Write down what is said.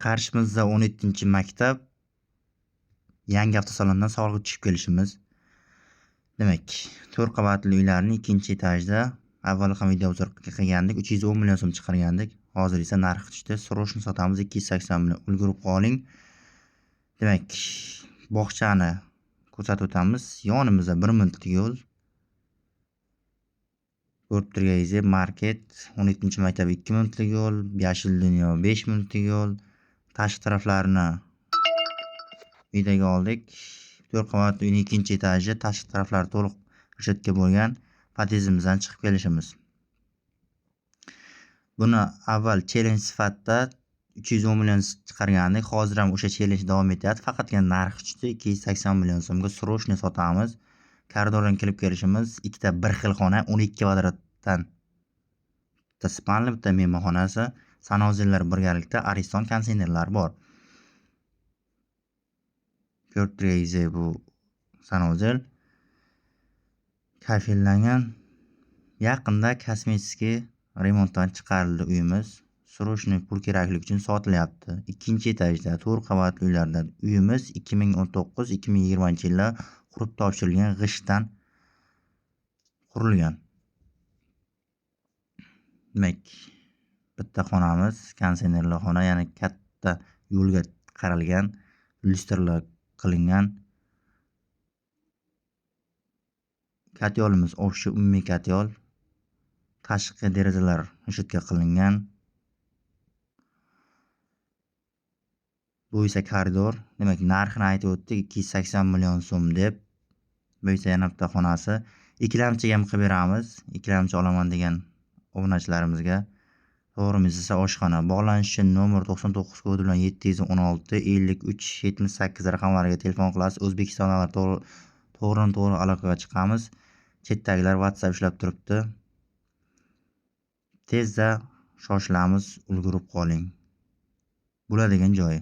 Qarshimizda 17-maktab, yangi avtosalondan sog'liq tushib kelishimiz. Demak, 4 qavatli uylarning ikkinchi etajida avval ham video obzor qilgandik, 310 million so'm chiqargandik. Hozir esa narxi tushdi. Срочно sotamiz 280 million. Ulgurib qoling. Demak, bog'chani ko'rsatib o'tamiz. Yonimizda 1 minutlik yo'l. Ko'rib turganingizdek, market, 17-maktab 2 minutlik yo'l, Yashil dunyo 5 minutlik yo'l. Tashqi taraflarini videoga oldik. 4 qavatli uyning ikkinchi etaji, tashqi taraflari to'liq reshetka bo'lgan. Podyezdimizdan chiqib kelishimiz. Buni avval challenge sifatida 310 million chiqargandik. Hozir ham o'sha challenge davom etyapti. Faqatgina narxi tushdi 280 million so'mga срочно sotamiz. Koridordan kirib kelishimiz, ikkita bir xil xona, 12 kvadratdan. Bitta спальный, bitta mehmonxonasi, санузел lar birgalikda, Ariston konditsionerlar bor. Ko'rib turganingizdek, bu санузел kafellangan. Yaqinda косметический remontdan chiqarildi uyimiz. Срочный pul kerakligi uchun sotilyapti. Ikkinchi etajda 4 qavatli uylardan uyimiz 2019-2020 yilda qurib topshirilgan, g'ishtdan qurilgan. Demak, bitta xonamiz, konditsionerli xona, ya'ni katta yo'lga qaralgan, lyustralar qilingan. Katyolimiz общий umumiy katyol. Tashqi derazalar reshetka qilingan. Bu esa koridor. Demak, narxini aytib o'tdik 280 million so'm deb. Bu esa yana bitta xonasi. Ikkilamchiga ham qilib beramiz. Ikkilamchi olaman degan obunachilarimizga. To'g'rimiz esa oshxona. Bog'lanish uchun nomer 99 kodi bilan 716 53 78 raqamlariga telefon qilasiz. O'zbekistondagilar to'g'ridan to'g'ri aloqaga chiqamiz. Chetdagilar WhatsApp ishlab turibdi. Tezda shoshilamiz, ulgurib qoling. Bo'ladigan joyi.